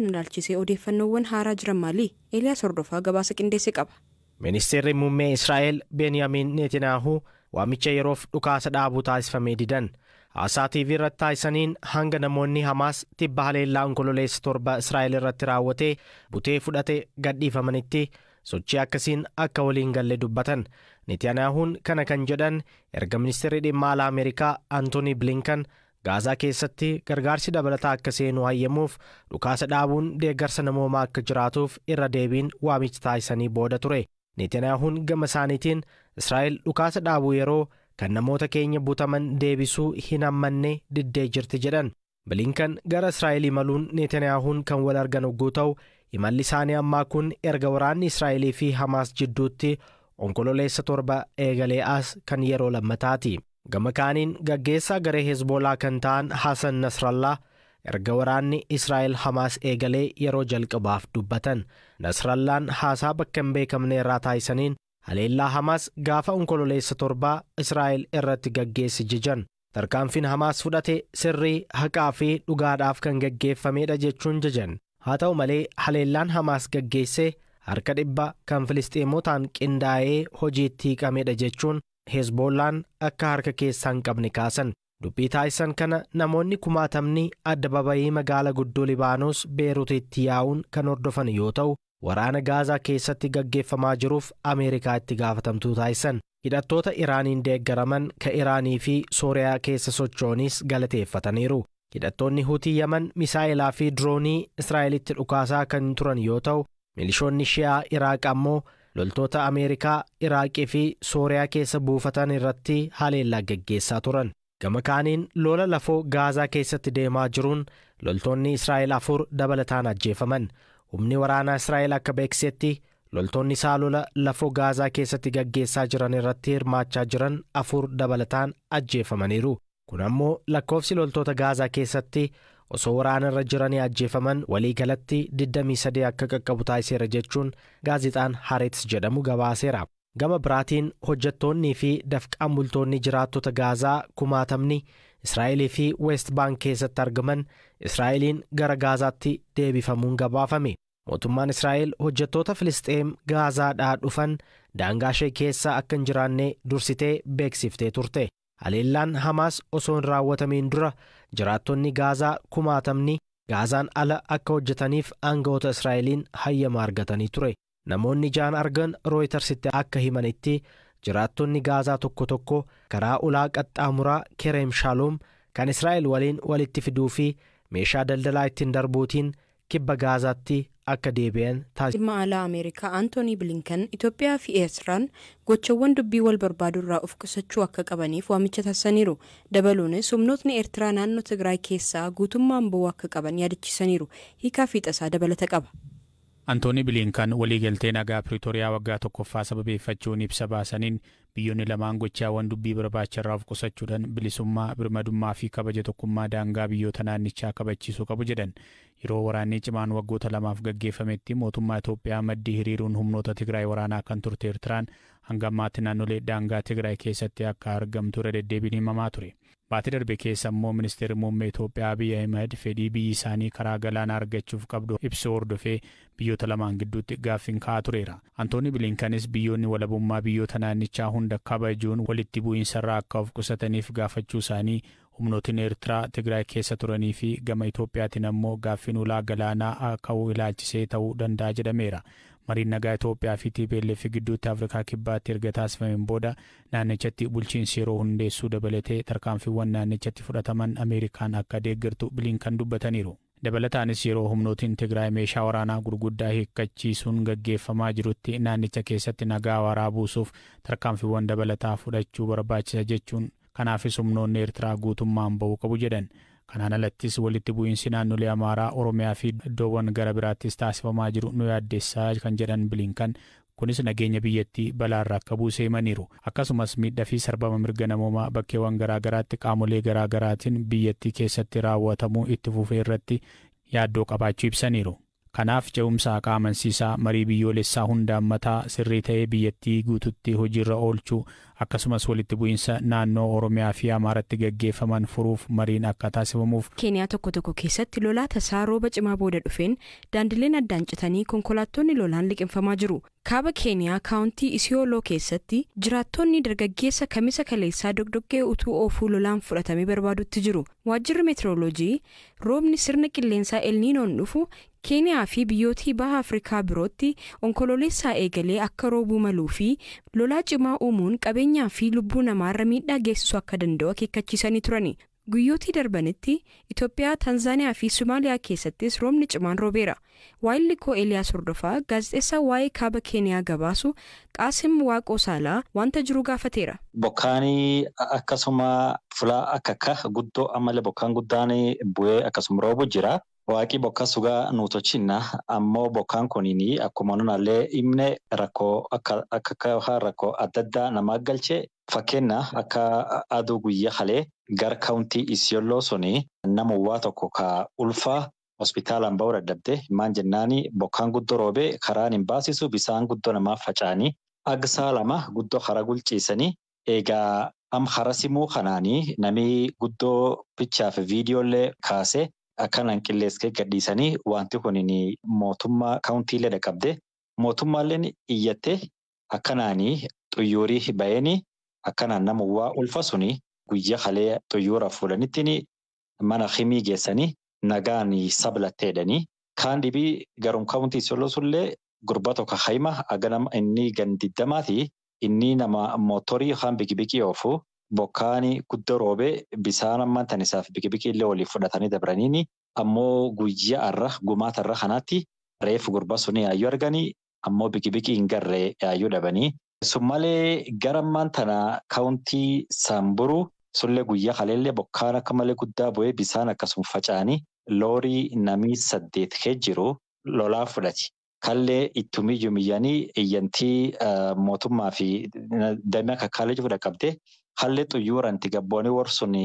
Kana ilaalchisee odeeffannoowwan haaraa jiran maali? Eeliyaas Hordofaa gabaasa qindeesse qaba. Ministeerri muummee Israa'el Beeniyaamin Netanyaahuu waamicha yeroof dhukaasa dhaabuu taasifamee didan. Haasaa TV irratti taasisaniin hanga namoonni Hamaas tibba haleellaa Onkololeessa 7 Israa'el irratti raawwatee butee fudhate gadhiifamanitti sochii akkasiin akka waliin galle dubbatan. Netanyaahuun kana kan jedhan erga ministeerri dhimma alaa Ameerikaa Antoonii Blinkan Gaazaa keessatti gargaarsi dabalataa akka seenu hayyamuuf dhukaasa dhaabuun deeggarsa namoomaa akka jiraatuuf irra deebiin waamicha taasisanii booda ture. Netanyaahuun gama isaaniitiin Israa'el dhukaasa dhaabuu yeroo kan namoota keenya butaman deebisuu hin hammanne diddee jirti jedhan. Blinkan gara Israa'el imaluun Netanyaahuun kan wal argan hogguu ta'u, imalli isaanii ammaa kun erga waraanni Israa'elii fi Hamaas jidduutti Onkololeessa 7 eegalee as kan yeroo lammataati. Gama kaaniin gaggeessaa garee Hezbolaa kan ta'an Hassan Nasrallaa erga waraanni Israa'el Hamaas eegalee yeroo jalqabaaf dubbatan. Nasrallaan haasaa bakka hin beekamne irraa taasisaniin haleellaa Hamaas gaafa Onkololeessa 7 Israa'el irratti gaggeesse jajan. Tarkaanfiin Hamaas fudhate sirrii, haqaa fi dhugaadhaaf kan gaggeeffamedha jechuun jajan. Haa ta'u malee haleellaan Hamaas gaggeesse harka 100 kan Filisxeemotaan qindaa'ee hojiitti hiikamedha jechuun Hezbollaan akka harka keessaa hin qabne kaasan. Dubbii taasisan kana namoonni kumaatamni adda babayii magaala guddoo Libaanos Beeruutitti yaa'uun kan hordofan yoo ta'u, waraana Gaazaa keessatti gaggeeffamaa jiruuf Ameerikaa itti gaafatamtuu taasisan. Hidhattoota Iraaniin deeggaraman ka Iraanii fi Sooriyaa keessa socho'anis galateeffataniiru. Hidhattoonni Hutii Yaman misaa'ilaa fi diroonii Israa'elitti dhukaasaa kan turan yoo ta'u, milishoonni Shi'aa Iraaq ammoo loltoota Ameerikaa, Iraaqii fi Sooriyaa keessa buufatan irratti haleellaa gaggeessaa turan. Gama kaaniin lola lafoo Gaazaa keessatti deemaa jiruun loltoonni Israa'el 4 dabalataan ajjeefaman. Humni waraanaa Israa'el akka beeksisetti loltoonni isaa lola lafoo Gaazaa keessatti gaggeessaa jiran irratti hirmaachaa jiran 4 dabalataan ajjeefamaniiru. Kun ammoo lakkoofsi loltoota Gaazaa keessatti osoo waraana irra jiranii ajjeefaman waliigalatti 23 akka qaqqabu taasiseera jechuun gaazexaan Haaretz jedhamu gabaaseera. Gama biraatiin hojjettoonnii fi dafqaan bultoonni jiraattota Gaazaa kumaatamni Israa'elii fi West Bank keessatti argaman Israa'eliin gara Gaazaatti deebifamuun gabaafame. Mootummaan Israa'el hojjettoota Filisxeem Gaazaadhaa dhufan daangaa ishee keessa akka hin jiraanne dursitee beeksiftee turte. Haleellaan Hamaas osoo hin raawwatamiin dura jiraattonni Gaazaa kumaatamni Gaazaan ala akka hojjetaniif aangawoota Israa'eliin hayyama argatanii ture. Namoonni ijaan argan Rooyitersitti akka himanitti jiraattonni Gaazaa tokko tokko karaa ulaa qaxxaamuraa Kerem Shalom kan Israa'el waliin walitti fiduu fi meeshaa daldalaa ittiin darbuutiin kibba Gaazaatti akka deebi'an taasise. Dhimma alaa Ameerikaa Antoonii Bilinkan Itoophiyaa fi Eertiraan gochawwan dubbii wal barbaadu irraa of qusachuu akka qabaniif waamicha taasisaniiru. Dabaluunis humnootni Eertiraa naannoo Tigraay keessaa guutummaan ba'uu akka qaban yaadachiisaniiru. Hiikaa fiixasaa dabalata qaba. Antoonii Bilinkan waliigaltee nagaa Piriitooriyaa waggaa tokkoffaa sababeeffachuun ibsa baasaniin biyyoonni lamaan gochaawwan dubbii barbaacharraa of qusachuudhaan bilisummaa, birmadummaa fi kabaja tokkummaa daangaa biyyoota naannichaa kabachiisuu qabu jedhan. Yeroo waraanni cimaan waggoota lamaaf gaggeeffametti mootummaa Itoophiyaa maddii hiriiruun humnoota Tigraay waraanaa kan turte Eertiraan hanga ammaatti naannolee daangaa Tigraay keessatti akka argamtu irra deddeebiin himamaa ture. Baatii darbe keessa immoo ministeerri muummee Itoophiyaa Abiy Ahmed fedhii biyyi isaanii karaa galaanaa argachuuf qabdu ibsuu hordofee biyyoota lamaan gidduutti gaaffiin ka'aa tureera. Antoonii Bilinkanis biyyoonni walabummaa biyyoota naannichaa hunda kabajuun walitti bu'iinsarraa akka of qusataniif gaafachuu isaanii humnootiin Eertiraa Tigraay keessa turanii fi gama Itoophiyaatiin ammoo gaaffiin ulaa galaanaa ka'uu ilaalchisee ta'uu danda'a jedhameera. Mariin nagaa Itoophiyaa fi TPLF gidduutti Afrikaa Kibbaatti erga taasifameen booda naannichatti bulchiinsi yeroo hundeessuu dabalatee tarkaanfiiwwan naannichatti fudhataman Ameerikaan akka deeggartu Bilinkan dubbataniiru. Dabalataanis yeroo humnootiin Tigraay meeshaa waraanaa gurguddaa hiikkachiisuun gaggeeffamaa jirutti naannicha keessatti nagaa waaraa buusuuf tarkaanfiiwwan dabalataa fudhachuu barbaachisa jechuun kanaafis humnoonni Eertiraa guutummaan ba'uu qabu jedhan. Kanaan alattis walitti bu'iinsi naannolee Amaaraa, Oromiyaa fi iddoowwan gara biraattis taasifamaa jiru nu yaaddeessaa kan jedhan Bilinkan kunis nageenya biyyattii balaarra akka buuse himaniiru. Akkasumas miidhaa fi sarbama mirga namoomaa bakkeewwan garaagaraatti qaamolee garaagaraatiin biyyattii keessatti raawwatamuu itti fufee irratti yaaddoo qabaachuu ibsaniiru. Kanaaf ce'umsa haqaa amansiisaa marii biyyoolessaa hunda hammataa sirrii ta'ee biyyattii guututti hojiirra oolchuu Akkasumas walitti bu'iinsa naannoo Oromiyaa fi Amaaratti gaggeeffaman furuuf mariin akka taasifamuuf. Keeniyaa tokko tokko keessatti lolaa tasaa rooba cimaa booda dhufeen daandileen addaan citanii konkolaattonni lolaan liqimfamaa jiru. Kaaba Keeniyaa kaawuntii Isiyooloo keessatti jiraattonni dargaggeessa Kamisa kaleessaa dogdoggee utuu oofuu lolaan fudhatamee barbaadutti jiru. Waajjirri meetirooloojii roobni sirna qilleensaa Elniinoon dhufu Keeniyaa fi biyyootii baha Afrikaa birootti Onkololeessaa eegalee akka roobuu maluu fi lolaa cimaa uumuun qabeenyaa fi lubbuu namaarra miidhaa geessisuu akka danda'u akeekkachiisanii turani. Guyyootii darbanitti Itoophiyaa, Tanzaaniyaa fi Somaaliyaa keessattis roobni cimaan roobeera. Waayilli koo Eeliyaas Hordofaa gaazexeessaa waa'ee kaaba Keeniyaa gabaasu Qaasim Waaqoo Saalaa wanta jiru gaafateera. Bokkaan akkasuma fulaa akka akka guddoo ammallee bokkaan guddaan bu'ee akkasuma roobu jira. Waaqii bokka sugaa nu tolchinna, ammoo bokkaan kunini akkuma nunallee himne rakkoo akka akka rakkoo adda addaa namaa galche. Fakkeenya akka aduu guyyaa halee gara kaawuntii Isiyooloo suni nama waa tokko ka ulfaa hospitaalaan ba'uu dadhabde. Maan jennaani, bokkaan guddoo roobee karaan hin baasisu, bisaan guddoo namaaf faca'anii akka 2 sa'a guddoo karaa gulciisanii. Egaa am hara simuu kanaanii namni guddoo pichaa fi viidiyoolee kaasee akkanaan qilleensee gadhiisanii, wanti kun mootummaa kaawuntiilee dhaqqabde, mootummaalleen iyyattee akkanaanii xuyyuurii ba'eenii akkanaan nama waa ulfa suni guyyaa halee xuyyoora fuudhanittiin mana himii geessanii nagaan sablatteedhanii. Kaan dhibii garum kaawuntii Isiyooloo sullee gurba tokko hayma aga inni gandiddamaati, inni nama mootorii yookaan biqibaqii oofu, bokkaan guddoo roobee bisaan ammaan tan isaaf biqibaqii illee waliif fudhatanii dabraniini. Ammoo guyyaa har'a gumaata irra kanaatti reefu gurba suni yaayyuu arganii, ammoo biqibaqii hin garree yaayyuu dhabanii. Sun malee gara ammaan tana kaawuntii Saamburuu sullee guyyaa haleellee bokkaan akka malee guddaa bu'ee bisaan akkasuma faca'anii loorii namii 8 kee jiru lolaa fudhati. Kallee ittumiyyuu miyyanii iyyantii mootummaa fi damee akka kaalee fudha qabdee hallee xuyyooraan itti gabboonii warsun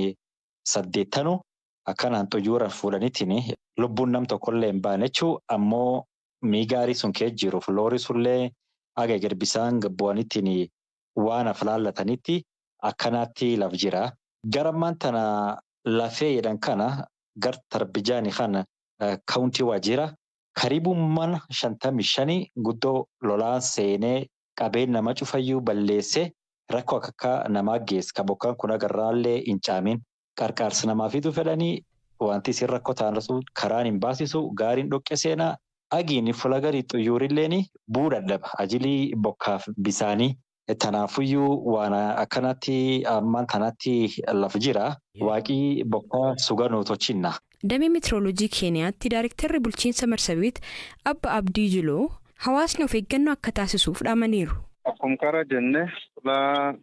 saddeettanu akkanaan xuyyooraan fuudhaniitiin lubbuun nam tokkollee hin baane jechuu. Ammoo miigaarii sun kee jiruuf loorii sullee aga eger bisaan gabboonittiin waan aflaallatanitti akkanaatti laf jira. Gara ammaan tana lafee jedhan kana gar tarbijaani kana kaawuntii Waajjira karibu mana 55 guddoo lolaan seenee qabeen nama cufayyuu balleessee rakkoo akka namaa geesse. Ka bokkaan kun agarraallee hin caamin qarqaarsa namaa fidu fedhanii, wanti isin rakkoo ta'an karaan hin baasisu, gaariin dhoqqe seenaa, agiin fuula garii xuyyuurilleen bu'uu dadhaba ajilii bokkaaf bisaanii. Tanaafuyyuu waan akkanatti ammaan kanatti laf jira. Waaqii bokkaa suganuu tolchinna. Damee meetirooloojii Keeniyaatti Daarektarri bulchiinsa Marsabiit Abba Abdii Jiloo hawaasni of eeggannoo akka taasisuuf dhaamaniiru. Akkuma karaa jenne, lolaa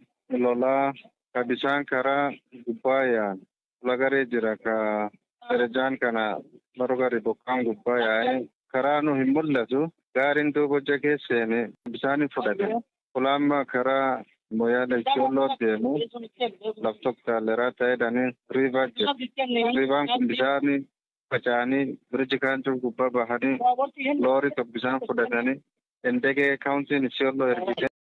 lolaa ka bishaan karaa gubbaa yaa'an fuula garee jira, ka darajaan kana baroo gari bokkaan gubbaa yaa'ee karaa nu hin mul'atu, gaariin duuba hojja keessa seene bishaan fudhate. Fuula karaa Moyyaale Isiyooloo deemu laf tokko taalleraa ta'edhanii river jira. River kun bishaan faca'anii bridge kaan gubbaa bahanii loorii tokko bishaan fudhatanii endegee kaawuntiin Isiyooloo ergite.